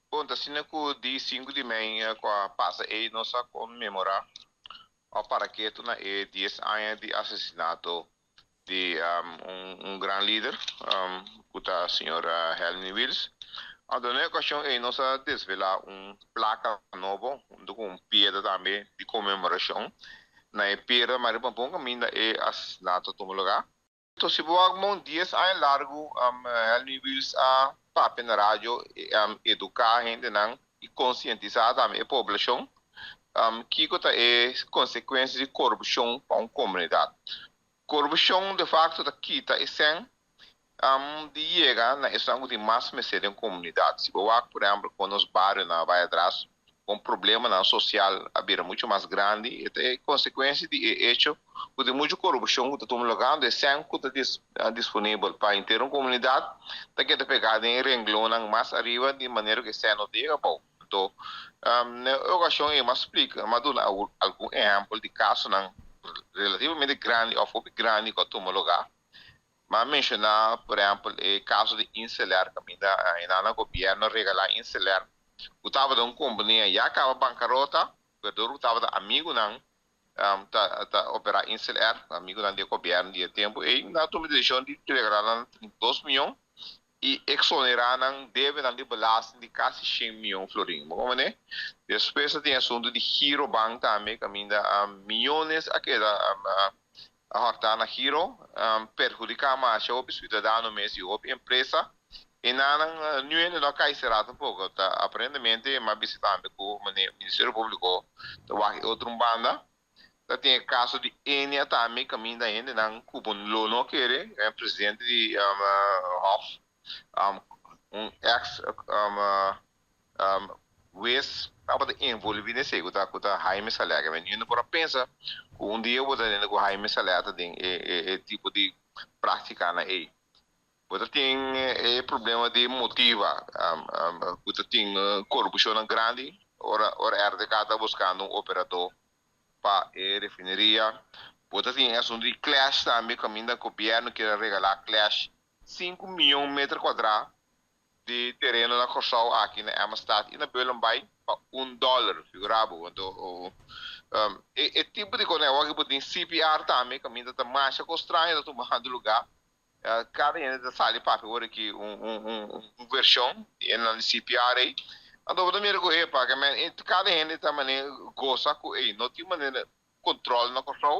Bon, ta asina ku di 5 di mei ku a pasa ei nos a konmemorá òf para ketu na e 10 aña di asesinato di un gran lider ku ta señor Helmin Wiels. Anto na e okashon ei nos a desvelá un plaka nobo huntu ku un piedra tambe di konmemorashon na e piedra Maria Pampon kaminda e asesinato a tuma lugá. To si bo wak mon 10 aña largu Helmin Wiels a papia na radio, eduká hendenan i konsientisá tambe e poblashon kiko ta e konsekuensia di korupshon pa un komunidat. Korupshon de fakto ta kita e sèn di yega na esnan ku tin mas mester den komunidat. Si bo wak por ehèmpel kon nos barionan a bai atras, kon problemanan sosial a bira muchu mas grandi, e ta e konsekuensia di e echo ku tin muchu korupshon ku ta tuma lugá, anto e sèn ku ta disponibel pa henter un komunidat ta keda pegá den e renglonnan mas ariba di manera ku e sèn no ta yega abou. Anto, na e okashon ei m'a splika, m'a duna algun ehèmpel di kasonan relativamente grandi òf hopi grandi ku a tuma lugá. M'a menshoná por ehèmpel e kaso di InselAir kaminda enanan gobièrnu a regalá InselAir ku tabata un kompania ya kaba bankarota pero dor ku tabata amigunan ta operá InselAir, amigunan di e gobièrnu di e tempu ei, nan a tuma e desishon di regalá nan 32 mion i eksonerá nan debenan di belasting di kasi 100 mion florin. Bo komprendé? Despues a tin e asuntu di Girobank tambe kaminda miones a keda a hòrtá na Giro, perhudiká masha hopi siudadano mes i hopi empresa. I nan niun hende no a kai será tampoko. Ta aparentemente m'a bisa tambe ku Ministerio Públiko ta wak e otro un banda. Ta tin e kaso di Enia tambe kaminda hendenan ku bo lo no kere, e presidente di Hof, un eks Wes tabata envolvi den esei ku ta Jaime Saleh. Mi no por a pensa ku un dia bo ta tende ku Jaime Saleh ta den e tipo di práktikanan ei. Bo ta tin e problema di motiva ku ta tin korupshonnan grandi ora ora RDK ta buskando un operadó pa e refineria. Bo ta tin e asuntu di Clash tambe kaminda gobièrnu kier a regalá Clash 5 mion meter kuadrá di tereno na Kòrsou aki na Emmastad i na Bullenbaai pa $1, figurá bo. Anto e tipo di kos awor bo tin CPR tambe kaminda ta masha kos straño ta tumando lugá. Kada hende ta sali papia awor aki un vershon di e CPR ei. Anto bo ta mira ku epa, kada hende ta manera gosa ku ei no tin manera kontrol na Kòrsou.